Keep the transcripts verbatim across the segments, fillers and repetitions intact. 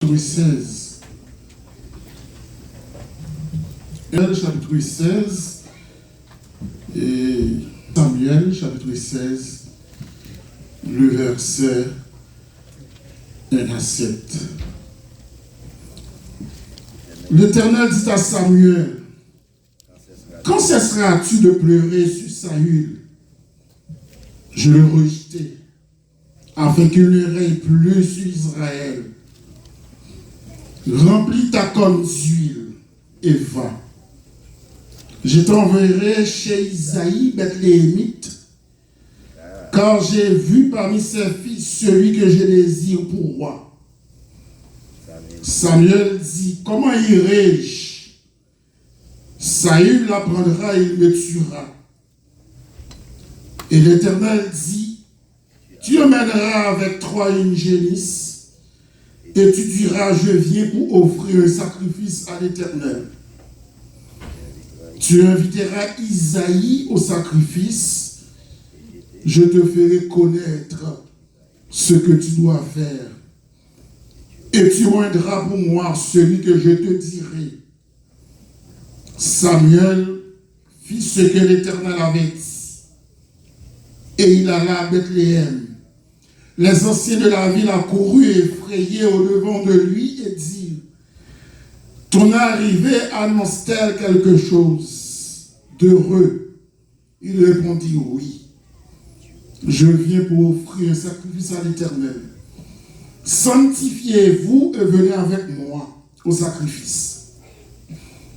Chapitre seize. Samuel chapitre seize, et Samuel chapitre seize, le verset un à sept. L'Éternel dit à Samuel, quand cesseras-tu de pleurer sur Saül? Je l'ai rejeté, afin qu'il ne règne plus sur Israël. Remplis ta corne d'huile et va. Je t'enverrai chez Isaï, Bethléemite, car j'ai vu parmi ses fils celui que je désire pour roi. Samuel dit, comment irai-je? Saül l'apprendra et il me tuera. Et l'Éternel dit, tu emmèneras avec toi une génisse, et tu diras, je viens pour offrir un sacrifice à l'Éternel. Tu inviteras Isaï au sacrifice, je te ferai connaître ce que tu dois faire, et tu oindras pour moi celui que je te dirai. Samuel fit ce que l'Éternel avait dit, et il alla à Bethléem. Les anciens de la ville accoururent effrayés au-devant de lui et dirent, ton arrivée annonce-t-elle quelque chose d'heureux? Il répondit, oui, je viens pour offrir un sacrifice à l'Éternel. Sanctifiez-vous et venez avec moi au sacrifice.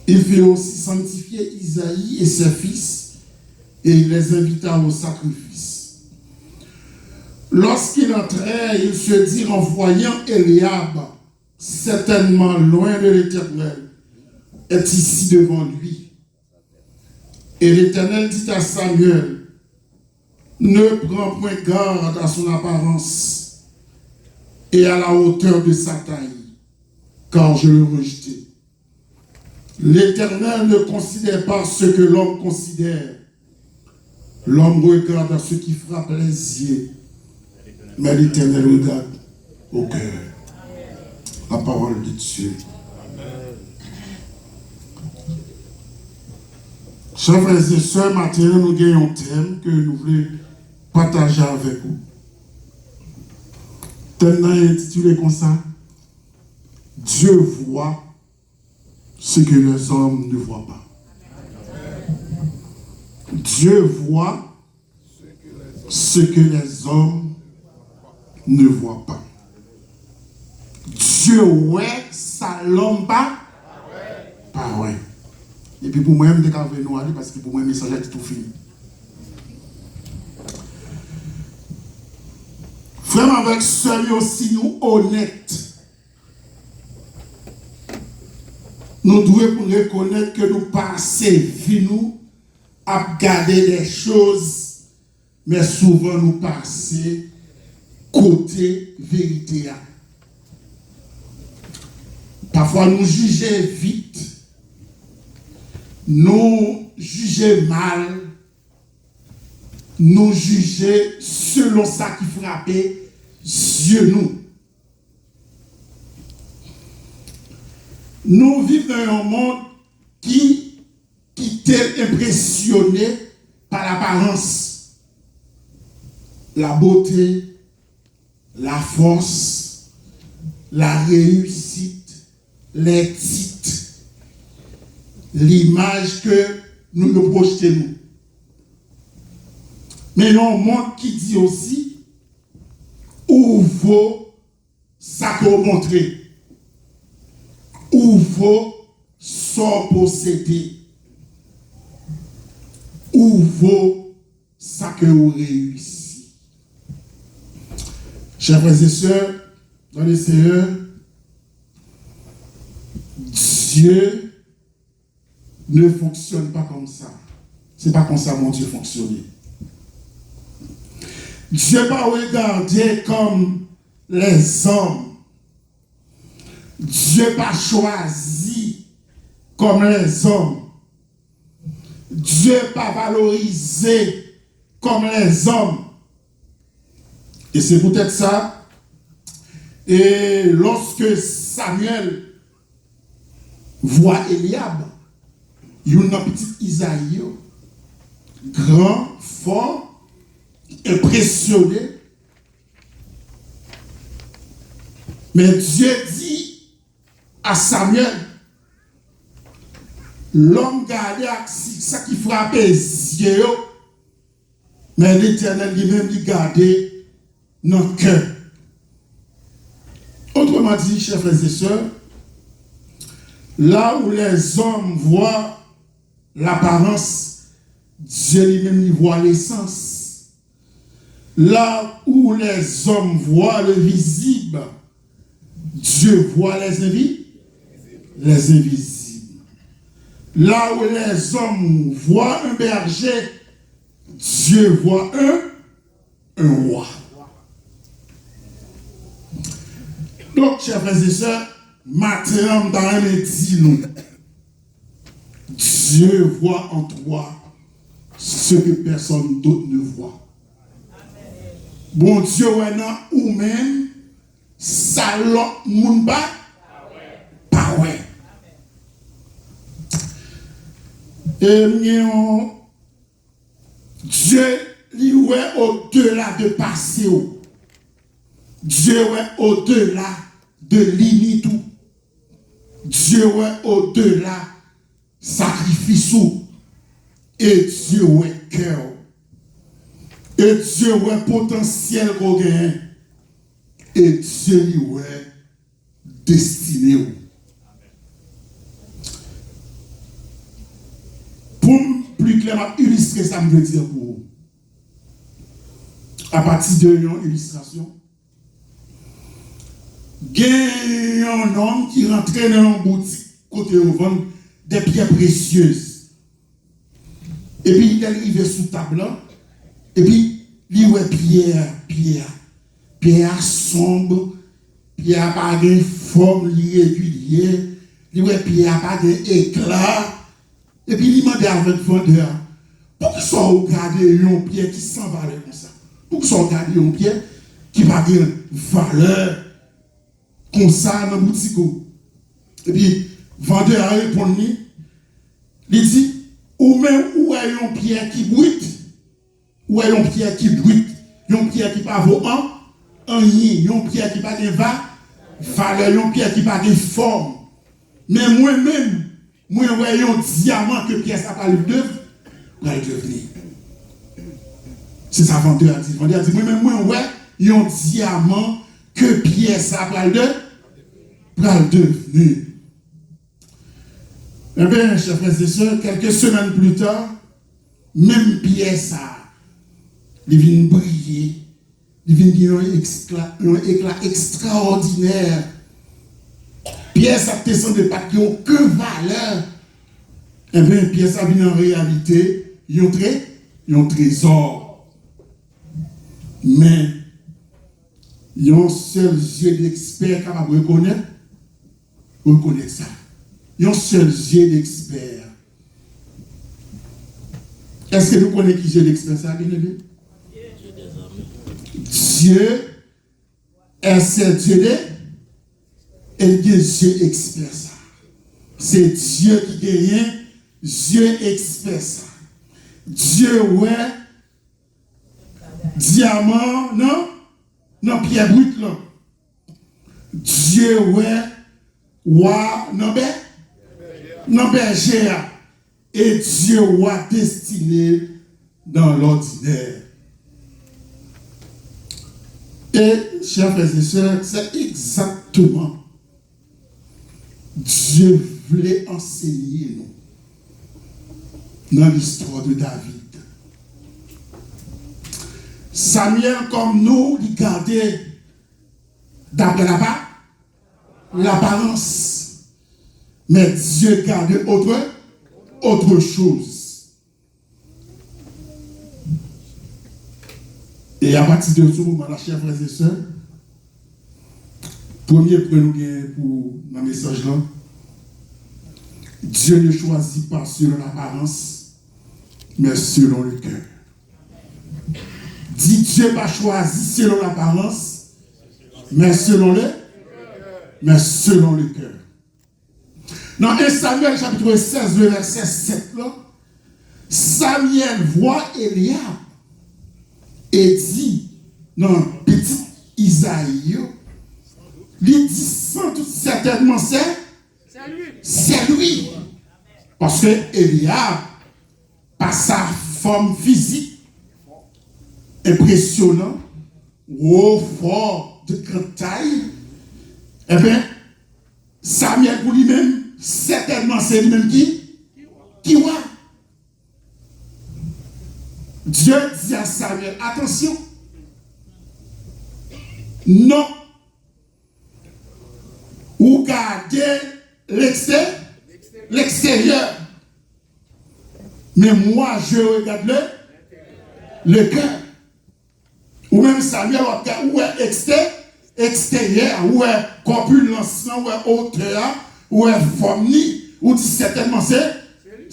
Il fit aussi sanctifier Isaï et ses fils, et il les invita au sacrifice. Lorsqu'ils entrèrent, ils se dirent en voyant Éliab, certainement loin de l'Éternel est ici devant lui. Et l'Éternel dit à Samuel, ne prends point garde à son apparence et à la hauteur de sa taille, car je le rejetai. L'Éternel ne considère pas ce que l'homme considère. L'homme regarde à ce qui frappe les yeux, mais l'Éternel regarde au cœur. La parole de Dieu. Chè frè e sè, maten an, nou gen yon tèm ke nou vle pataje avèk ou. Tèm nan entitile konsa, Dieu voit ce que les hommes ne voient pas. Dieu voit ce que les hommes ne voient pas. Dye wè sa lòm pa, pa wè. Epi pou mwen, m te ka voye nou ale, paske pou mwen, mesaj la te tou fini. Frè m avèk sè m yo, si nou onèt, nou dwe rekonèt ke nou pase vi nou ap gade de choz, men souvan nou pase kote verite a. Pafwa nou jije vit, nou jije mal, nou jije selon sa ki frape zye nou. Nou viv nan yon mond ki kite l enpresyone pa laparans, la bote, la fòs, la reyisit, lè tit, limaj ke nou yo pwojte nou. Men yon mond ki di osi, ou vo sa ke w montre, ou vo sa w posede, ou vo sa ke w reyisi. Chè frè e sè, dans le Seigneur, Dieu ne fonctionne pas comme ça. Se pa konsa Bondye fonksyone. Dye pa regade kòm lèzòm. Dye pa chwazi kòm lèzòm. Dye pa valorize kòm lèzòm. E se poutèt sa, E lòske Samyèl vwa Elyab, youn nan pitit Izayi yo, gran, fò, enpresyone, men Dye di a Samyèl, lòm gade ak si, sa ki frape zye yo, men Letènèl li menm li gade nan kè. Autrement dit, chers frères et sœurs, là où les hommes voient l'apparence, Dieu lui-même il voit l'essence. Là où les hommes voient le visible, Dieu voit les invi- les invisibles. Là où les hommes voient un berger, Dieu voit un, un roi. Donc, chers frères et sœurs, maten an, m ta renmen di nou, Dieu voit en toi ce que personne d'autre ne voit. Bondye wè nan ou menm sa lòt moun pa, pa wè. E m gen yon Dye li wè odela de pase w. Dye wè odela de limit ou. Dye wè odela sakrifis ou. E Dye wè kè w. E Dye wè potansyèl ke w genyen. E Dye li wè destine w. Pou m pli klè, m ap ilistre sa m vle di an pou ou. Apati de yon ilistrasyon, gen yon nonm ki rantre nan yon boutik kote yo vann de pyè presyez. Epi lè l rive sou tab la, epi li wè pyè, pyè, pyè a sonb, pyè a pa gen fòm, li regilye, li wè pyè a pa gen ekla, epi li mande avèk vandè a, poukisa w gade yon pyè ki san valè konsa? Poukisa w gade yon pyè ki pa gen valè konsa nan boutik ou? Epi vandè a reponn li, li di, ou menm ou wè yon pyè ki brit, ou wè yon pyè ki brit, yon pyè ki pa vo an, anyen, yon pyè ki pa gen va, valè, yon pyè ki pa gen fòm. Men mwen menm, mwen wè yon dyaman ke pyè sa pral dev-, pral devni. Se sa vandè a di. Vandè a di, mwen menm, mwen wè yon dyaman ke pyè sa pral de-, pral devni. Enben, chè frè e sè, kèlke semèn pli ta, menm pyè sa, li vin briye, li vin gen yon ekskla-, yon ekla ekstraòdinè. Pyè sa ki te sanble pa t gen okenn valè, enben, pyè sa vin an reyalite yon tre-, yon trezò. Men, yon sèl zye de ekspè kapab rekonèt, rekonèt sa. Yon sèl zye de ekspè. Èske nou konnen ki zye de ekspè sa, byeneme? Dye, èske Dye de, e l gen zye ekspè sa. Se Dye ki genyen zye ekspè sa. Dye wè dyaman an nan, nan pyè brit lan. Dye wè wa nan bè, nan bèje a. E Dye wè destine nan lòdinè. E, chè frè e sè, se egzakteman Dye vle ansenye nou nan listwa de David. Samyèl, kòm nou, li gade daprè lapa-, laparans. Men Dye gade otre, otre choz. E apati de ce moment-là, chè frè e sè, premye pwen nou gen pou nan mesaj lan, Dieu ne choisit pas selon l'apparence, mais selon le cœur. Di Dye pa chwazi selon laparans, Mais selon le, mais selon le cœur. Nan en Samyèl chapit sèz, vèsè sèt la, Samyèl vwa Elyab e di nan pitit Izayi yo, li di san dout sètènman se, se li. Paske Elyab, pa sa fòm fizik enpresyonan, wo, fò, de gran tay, ebyen, Samyèl pou li menm, sètènman se li menm ki, ki wa. Dye di a Samyèl, atansyon, non, ou gade lekste, leksteryè, men mwa je regarde le, le cœur. Ou menm Samyèl, w ap gade, ou wè ekste, eksteryè, ou wè kòpilans lan, ou wè otè a, ou wè fòm li, ou di sètènman se,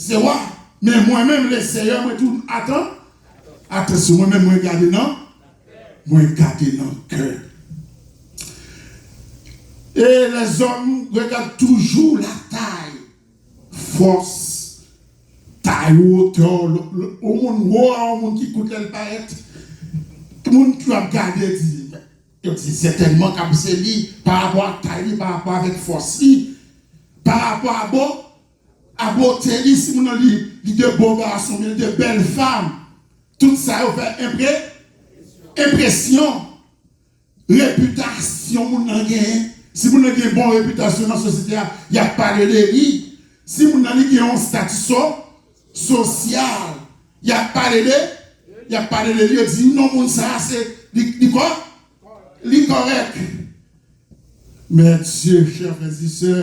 se wa. Men mwen menm, le Seyè, mwen tou, atan, atansyon, mwen menm, mwen gade nan, mwen gade nan kè. Et les hommes regardent toujours la taille, fòs, tay, wotè, yon moun wo a yon moun ki kout lè l parèt. Moun ki ap gade di, yo di sètènman k ap se li, pa rapò ak tay li, pa rapò avèk fòs li, pa rapò a bo, a bote li, si moun nan li, li de bo gason, men li de bèl fanm. Tout sa yo fè enpre, enpresyon. Repitasyon moun nan genyen. Si moun nan gen bon repitasyon nan sosyete a, y ap pale de li. Si moun nan li gen yon estati so, sosyal, y ap pale de, y ap pale de li, yo di non moun sa a se, li, li kò, li kòrèk. Men Dye, chè frè e sè,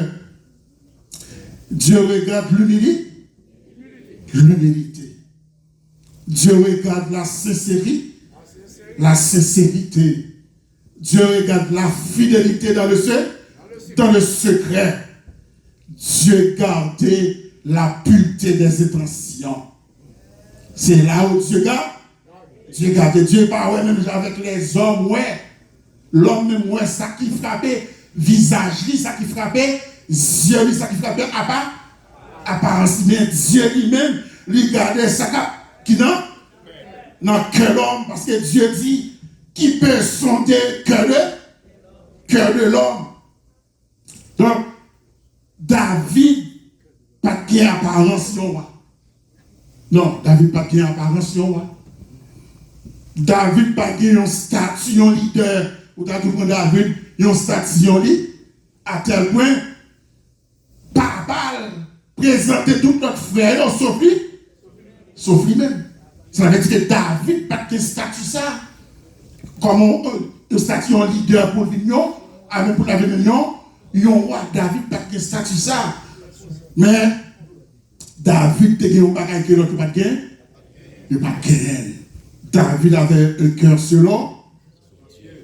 Dye regarde l'humili-, l'humilité. Dieu regarde la sincéri-, la sincérité. Dieu regarde la fidélité dans le se-, dans le secret. Dieu garde la pureté des intentions. Se la ou Dye gade, Dye gade. Dye pa wè menm jan avèk lèzòm wè. Lòm menm wè sa ki frape vizaj li, sa ki frape zye li, sa ki frape apa-, aparans li. Men Dye li menm, li gade sa k ap, ki nan, nan kè lòm, paske Dye di, qui peut sonder cœur de, cœur de l'homme. Donk, David pa t gen aparans yon wa. Non, David pa t gen aparans yon wa. David pa t gen yon estati yon lidè. Ou ta di w pran David, yon estati yon li, a tèl pwen, papa l prezante tout lòt frè yo, sof li, sof li menm. Sa vle di ke David pa t gen estati sa. Kòman yon, yon estati yon lidè pou l vin yon, a menm pou l ta vin yon, yon wa, David pa t gen estati sa. Men, David te gen yon bagay ke lòt yo pa t gen, yo pa t genyen. David avait un cœur selon,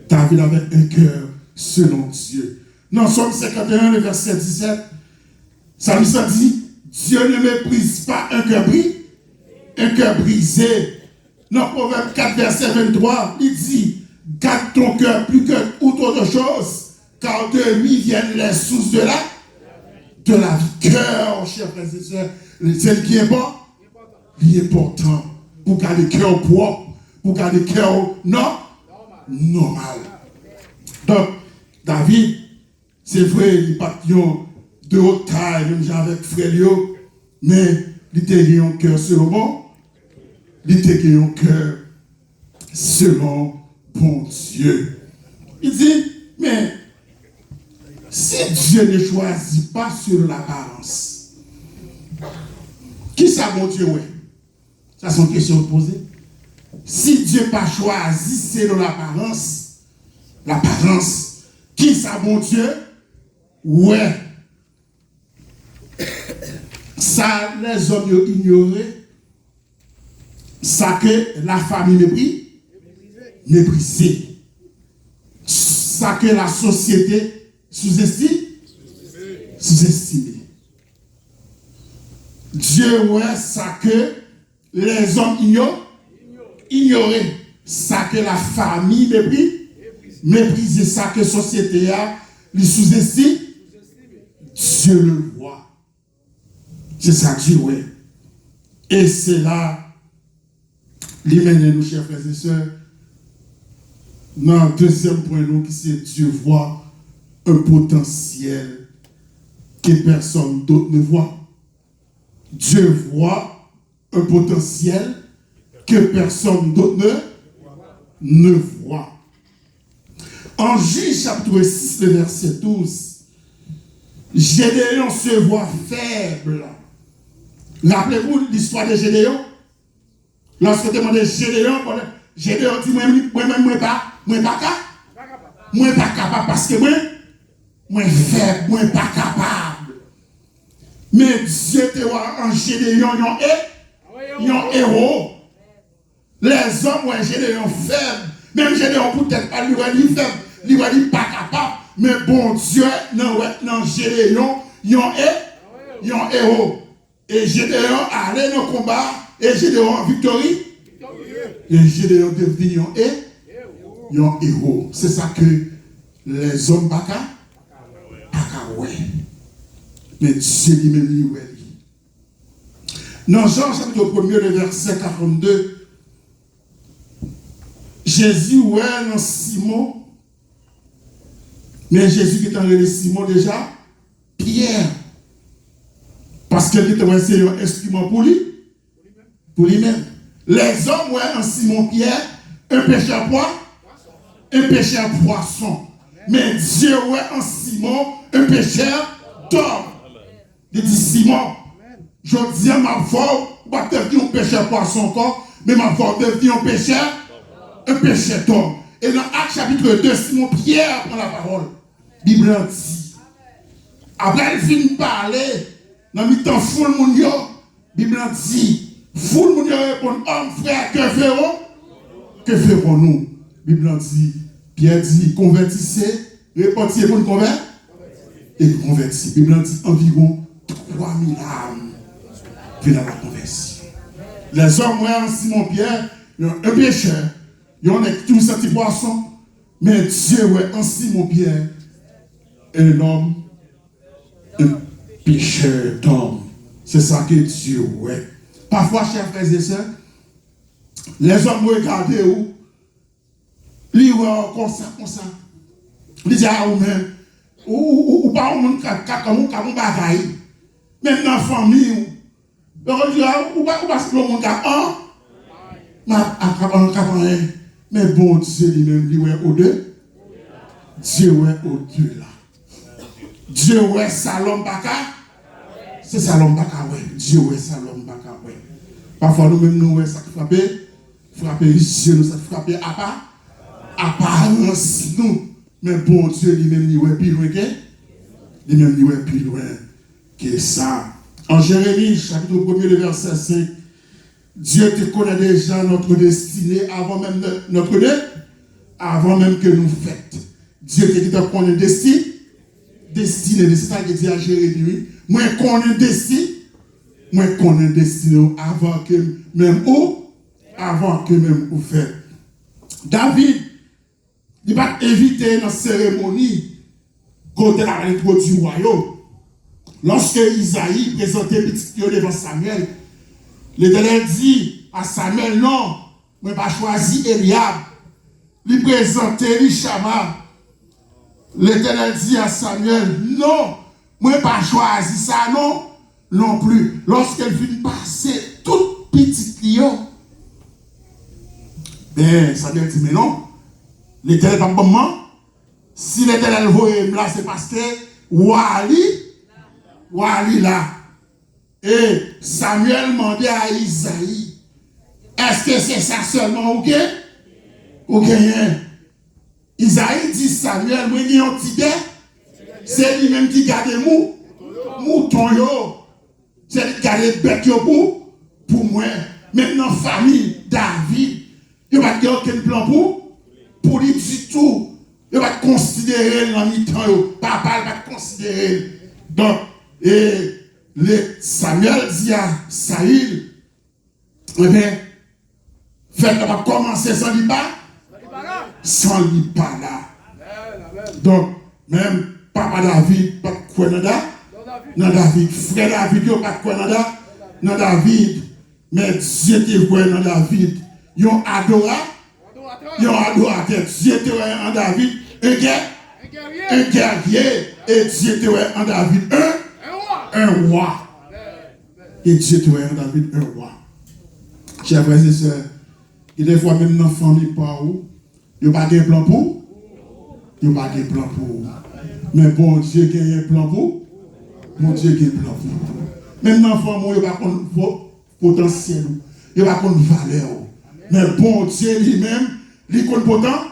David avait un cœur selon Dieu. Nan Sòm senkant e en, le vèsè disèt, Salmis lan di, Dieu ne méprise pas un cœur bri-, un cœur brisé. Nan Pwovèb kat vèsè venntwa, li di, garde ton cœur plus que toute autre chose, car de lui viennent les sources de la, de la vie. Kè, chè frè e sè, se li ki enpò-, li enpòtan pou gade kè w pwòp, pou gade kè w nò-, nòmal. Donk, David, se vre, li pa t yon de wot tay, menm jan avèk frè l yo, men li te gen yon kè selon bon, li te gen yon kè selon Bondye. Li di, men, si Dieu ne choisit pas selon l'apparence, kisa Bondye wè? Sa se yon kesyon w poze. Si Dye pa chwazi selon laparans, laparans, kisa Bondye wè? Sa lèzòm yo inyore, sa ke lafami mepri-, meprize, sa ke lasosyete souzesti-, souzestime. Dye wè sa ke lèzòm inyo-, inyore, sa ke lafami mepri-, meprize sa ke sosyete a, li souzestime, Dieu le voit. Se sa Dye wè. E se la li mennen nou, chè frè e sè, nan dezyèm pwen nou ki se Dieu voit un potentiel que personne d'autre ne voit. Dieu voit un potentiel que personne d'autre ne, ne voit. En Juges chapitre six, le verset douze, Gédéon se voit faible. Rappelez-vous l'histoire de Gédéon. Lòske te mande Gédéon, Gédéon di, mwen, mwen, mwen, mwen pa, mwen pa ka, mwen pa kapab paske mwen, mwen fèb, mwen pa kapab. Men Dye te wè an Gédéon yon e, yon ewo. Lèzòm wè Gédéon fèb. Menm Gédéon poutèt pa li wè li fèb, li wè li pa kapab. Men Bondye nan wè nan Gédéon yon e, yon ewo. E Gédéon ale nan konba, e Gédéon viktori. E Gédéon devni yon e, yon ewo. Se sa ke lèzòm pa ka, pa ka wè. Men Dye li menm li wè li. Nan Jan chapit premye, le vèsè karannde, Jezi wè nan Simon, men Jezi ki t rele Simon deja, Pyè. Paske li te wè se yon enstriman pou li, pou li menm. Lèzòm wè an Simon Pyè un pêcheur pwa, un pêcheur pwason. Men Dye wè an Simon un pêcheur d'hommes. Li di, Simon, jodi a m ap fè w, ou p ap devni yon pechè pwason ankò, men m ap fè w devni yon pechè, un pêcheur d'hommes. E nan Ak chapit de, Simon Pyè pran lapawòl. Bib lan di, apre l fin pale nan mitan foul moun yo, Bib lan di, foul moun yo reponn, Homme, frère, que ferons, que ferons-nous? Bib lan di, Pyè di, Convertissez, repenti e pou n konvè, e konvèti. Bib lan di anviwon twa mil âmes vin à la conversion. Lèzòm wè an Simon Pyè yon, un pêcheur, yon nèg ki toujou santi pwason, men Dye wè an Simon Pyè un homme, un pêcheur d'hommes. Se sa ke Dye wè. Pafwa, chè frè e sè, lèzòm regade w, li wè w konsa, konsa. Li di, a, ou menm, ou, ou, ou, ou pa yon moun k ap, k ap, k ap, k ap yon bagay. Menm nan fanmi w, yo konn di, a, ou pa, ou pa sanble yon moun k ap, an, k ap, k ap, k ap anyen. Men Bondye li menm, li wè o de, Dye wè o de la. Dye wè sa lòm pa ka, se sa lòm pa ka wè. Dye wè sa lòm pa ka wè. Pafwa nou menm nou wè sa k frape, frape zye nou, sa k frape apa, aparans nou. Men Bondye li menm li wè pi lwen ke, li menm li wè pi lwen ke sa. An Jeremi, chapit premye, le vèsè senk, Dieu te connaît déjà notre destinée avant même de, notre de, avant même que nous fêtes. Dye te gentan konnen desti, destine li. Se sa l te di a Jeremi, wi. Mwen konnen desti, mwen konnen destine w avan ke menm ou, avan ke menm ou fèt. David, li pa t envite nan seremoni kote l al entwodui wa yo. Lòske Izayi prezante pitit li yo devan Samyèl, Letènèl di a Samyèl, non, mwen pa chwazi Elyab. Li prezante li Chama. Letènèl di a Samyèl, non, mwen pa chwazi sa non, non pli. Lòske l fin pase tout pitit li yo, ben, Samyèl di, men non, Letènèl p ap ban m man. Si Letènèl voye m la, se paske wa li, wa li la. E Samyèl mande a Izayi, èske se sa sèlman ou gen, ou genyen? Izayi di Samyèl, mwen gen yon ti bèf, se li menm ki gade mou, mouton yo, se li ki gade bèt yo pou, pou mwen. Menm nan fanmi David, yo pa t gen okenn plan pou, pou li ditou. Yo pa t konsidere l nan mitan yo. Papa l pa t konsidere l. Donk, e, le, Samyèl di a Sayil, ebyen, fèt la p ap kòmanse san li pa, san li pa la. Donk, menm papa David pa t kwè nan Da, nan David. Frè David yo pa t kwè nan Da, nan David. Men Dye te wè nan David yon adora, yon adoratè. Dye te wè an David un guè-, un guerrier. E Dye te wè an David un, un roi. E Dye te wè an David un roi. Chè frè e sè, gen de fwa menm nan fanmi pa ou, yo pa gen plan pou, yo pa gen plan pou ou. Men Bondye genyen plan pou, Bondye gen plan pou ou. Menm nan fanmi w, yo pa konn vo-, potansyèl ou. Yo pa konn valè w. Men Bondye li menm, li konn potan-,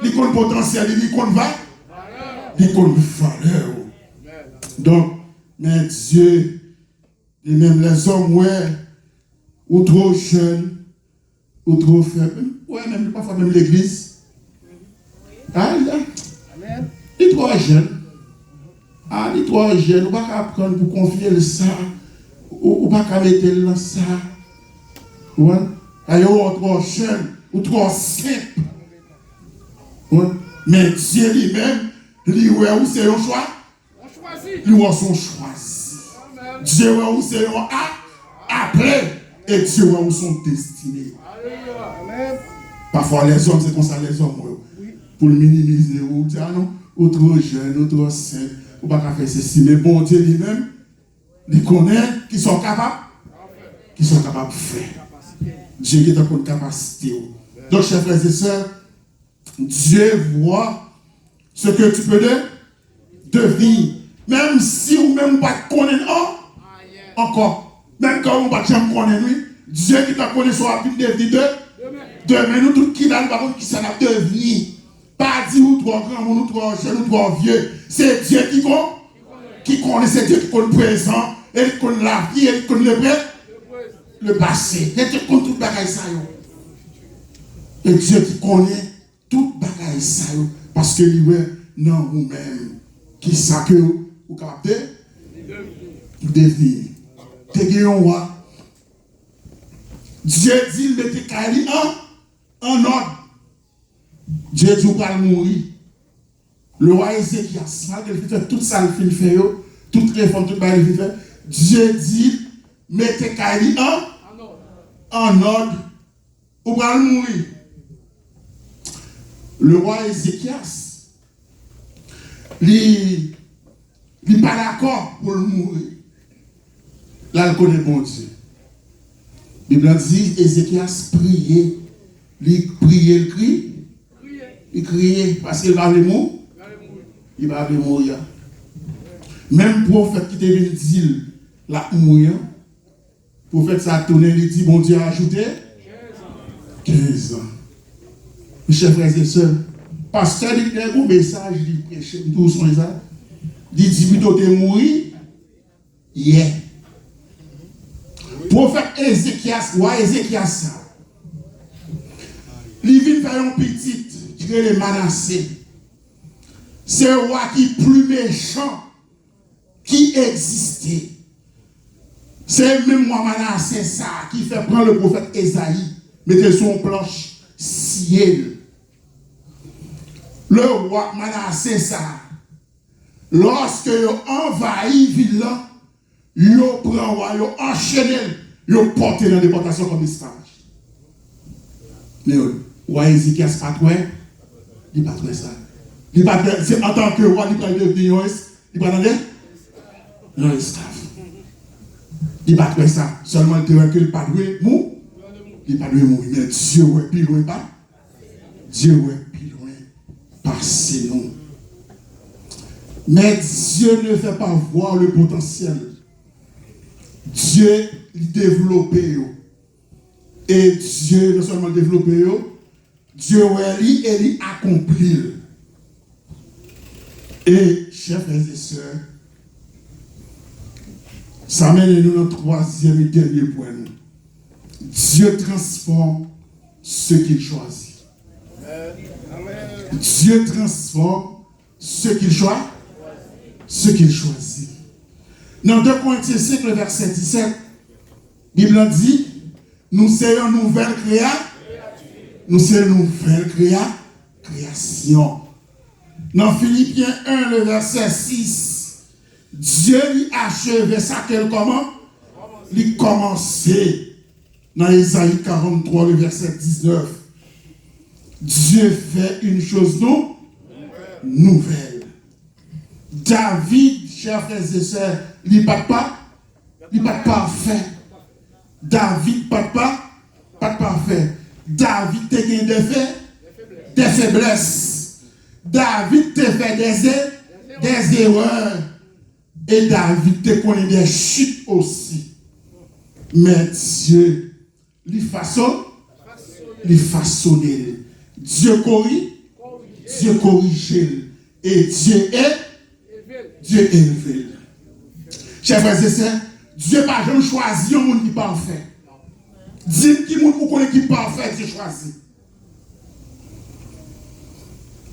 li konn potansyèl li, li konn va-, li konn valè w. Donk, men Dye, li menm lèzòm wè ou twò jèn, ou twò fèb. Menm, wè, menm pafwa menm legliz. A, li, li twò jèn. A, li twò jèn, ou pa ka pran l pou konfye l sa. Ou, ou pa ka mete l nan sa. Ou konprann? A, yo wè w twò jèn, ou twò senp. Ou konprann? Men Dye li menm, li wè ou se yon chwa. Li wè w se yon chwazi. Dye wè ou se yon a-, aple. E Dye wè ou se yon destine. Pafwa lèzòm, se konsa lèzòm wè w. Pou l minimize ou, ou di, "A non, ou twò jèn, ou twò senp, ou pa ka fè sesi." Men Bondye li menm, li konnen kisa w kapab, kisa w kapab fè. Dye gentan konn kapasite w. Donk, chè frè e sè, Dieu voit ce que tu peux de-, devenir. Menm si ou menm ou pa t konnen l an-, ankò. Menm kan ou pa t janm konnen l, wi. Dye gentan konnen sa w ap vin devni de-, demen. Nou tout ki la, nou pa konn kisa n ap devni. Pa di ou twò granmoun, ou twò jèn, ou twò vye. Se Dye ki kon-, ki konnen, se Dye ki konn prezan, e li konn lavi, e li konn le pre-, le pase. Se Dye ki konn tout bagay sa yo. E Dye ki konnen tout bagay sa yo, paske li wè nan ou menm kisa ke ou kapab de-, devni. Te gen yon wa, Dye di l mete kay li an, an òd. Dye di ou pral mouri. Le wa Ezekyas, malgre l fin fè tout sa l fin fè yo, tout refòm, tout bagay li fin fè, Dye di l mete kay li an, an òd. Ou pral mouri. Le wa Ezekyas, li, li pa dakò pou l mouri. L al kote Bondye. Bib la di, Ezekyas priye. Li priye, l kri-, li kriye, paske l pa vle mou-, li pa vle mouri a. Menm pwofèt ki te vin di l l ap mouri an, pwofèt sa a tounen, li di, Bondye ajoute kenz an. Chè frè e sè, pastè li te gen yon mesaj, li preche, m toujou sonje sa. Li di, pito w te mouri yè. Pwofèt Ezekyas, wa Ezekyas sa, li vin fè yon pitit ki rele Manase. Se wa ki pli mechan ki egziste. Se menm wa Manase sa a ki fè pran le pwofèt Ezayi, mete l sou yon planch, siye l. Le wa Manase sa a, lòske yo anvayi vil lan, yo pran wa, yo anchene l, yo pote l nan depòtasyon kòm esklavaj. Men wa Ezekyas pa t wè, li pa t wè sa. Li pa t wè, se antanke wa, li pral devni yon es-, li pral anlè yon esklav. Li pa t wè sa. Sèlman, li te wè ke li pa dwe mou-, li pa dwe mouri. Men Dye wè pi lwen pa-, Dye wè pi lwen pase nou. Men Dye ne fè pa vwa le potansyèl. Dye, li devlope yo. E Dye non sèlman devlope yo, Dye wè li e li akonpli l. E, chè frè e sè, sa mennen nou nan twazyèm e dènye pwen nou. Dieu transforme ce qu'il choisit. Dieu transforme ce qu'il choi-, ce qu'il choisit. Nan de Korentyen senk, le vèsè disèt, Bib la di, nou se yon nouvèl kreya-, nou se yon nouvèl kreya-, kreyasyon. Nan Filipyen en, le vèsè sis, Dye li acheve sa ke l kòman? Li kòmanse. Nan Ezayi karanntrwa, le vèsè diznèf, Dieu fait une chose nou, nouvelle. David, chè frè e sè, li pa t pa, li pa t pafè. David pa t pa, pa t pafè. David te gen de fe, de feblès. David te fè de ze, de zerè. E David te konnen de chit osi. Men Dye, li fason, li fasone l. Dye kori, Dye korije l. E Dye e, Dye elve l. Chè frè e sè, Dye pa janm chwazi yon moun ki pafè. Di m ki moun ou konnen ki pafè Dye chwazi.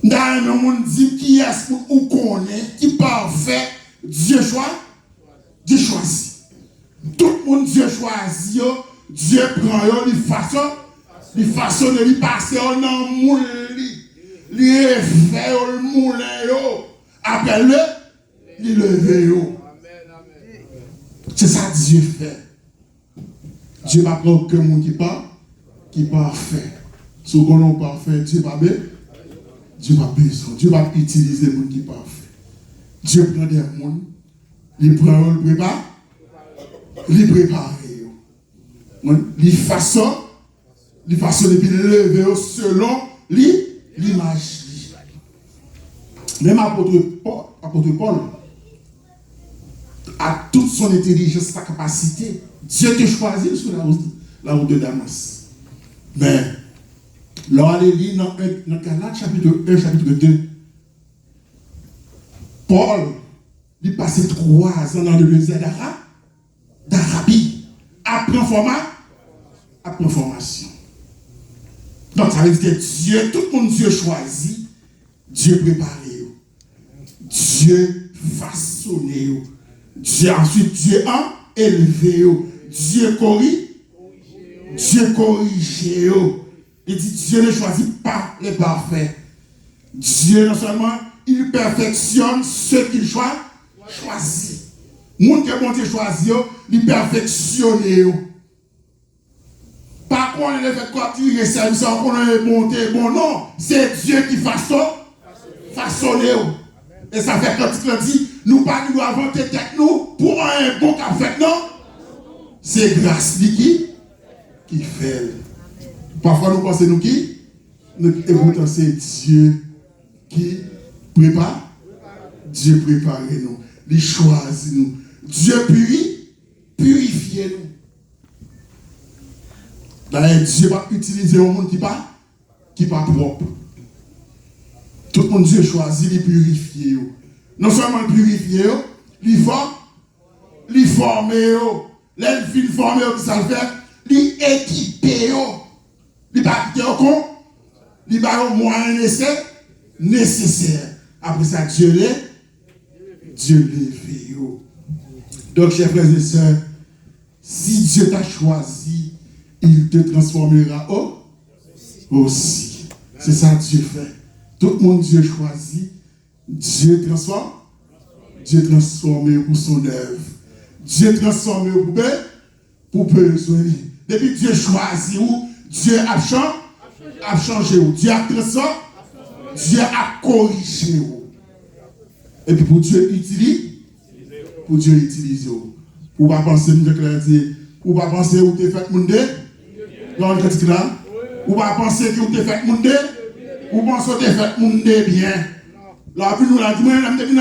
M ta renmen yon moun di m kiyès moun ou konnen ki pafè Dye chwa, Dye chwazi. Tout moun Dye chwazi yo, Dye pran yo, li fason, li fasone, li pase yo nan moul li. Li refè yo, li moulen yo. Apre l, li leve yo. Se sa Dye fè. Dye pa pran okenn moun ki pa, ki pafè. Si w konnen w pafè, Dye pa be, Dye pa bezwen, Dye pa itilize moun ki pafè. Dye pran de moun, li pran yo, li prepa, li prepare yo. Li fason, li fasone epi li leve yo selon li, limaj li. Menm apot Pò-, apot Pòl, à toute son intelligence, sa kapasite, Dye te chwazi l sou la wout, la wout de Damas. Men, lè w ale li nan, nan Galat chapit en, chapit de, Pòl, li pase twa zan nan le dezè d'Ara-, d'Arabi, ap pran fòma-, ap pran fòmasyon. Donk, sa vle di ke Dye, tout moun Dye chwazi, Dye prepare yo. Dye fasone yo. Dye, answit, Dye an, elve yo. Dye kori-, Dye korije yo. Li di, Dieu ne choisit pas les parfaits. Dieu non seulement il perfectionne ceux qu'il choi-, choisit. Moun ke Bondye chwazi yo, li pèfeksyone yo. Pa konnen lefètke w ap dirije sèvis la, w konnen bon te bon, non. Se Dye ki fason, fasone w. E sa fè kantik lan di, nou pa gen dwa vante tèt nou pou anyen bon k ap fèt, non. Se gras li ki, ki fè l. Pafwa nou panse nou ki, nou, e poutan se Dye ki prepa-, Dye prepare nou. Li chwazi nou. Dye piri-, pirifye nou. Dayè, Dye p ap itilize yon moun ki pa, ki pa pwòp. Tout moun Dye chwazi, li pirifye yo. Non sèlman li pirifye yo, li fò-, li fòme yo. Lè l fin fòme yo, ki sa l fè? Li ekipe yo. Li pa kite yo kon, li ba yo mwayen nese-, nesesè. Apre sa, Dye le-, Dye leve yo. Donk, chè frè e sè, si Dye t'a chwazi, il te transformera au-, aussi. Se sa Dye fè. Tout moun Dye chwazi, Dye transfò-, Dye transfòme yo pou son èv. Dye transfòme yo pou be-, pou bezwen li. Depi Dye chwazi ou, Dye ap chan-, ap chanje ou. Dye ap transfò-, Dye ap korije ou. Epi pou Dye itili-, pou Dye itilize ou. Ou pa panse, m te klè di, ou pa panse ou te fèt moun de, nan kantik la, ou pa panse ke ou te fèt moun de, ou panse ou te fèt moun de byen. Lavi nou la di, mwen, lè m te vin nan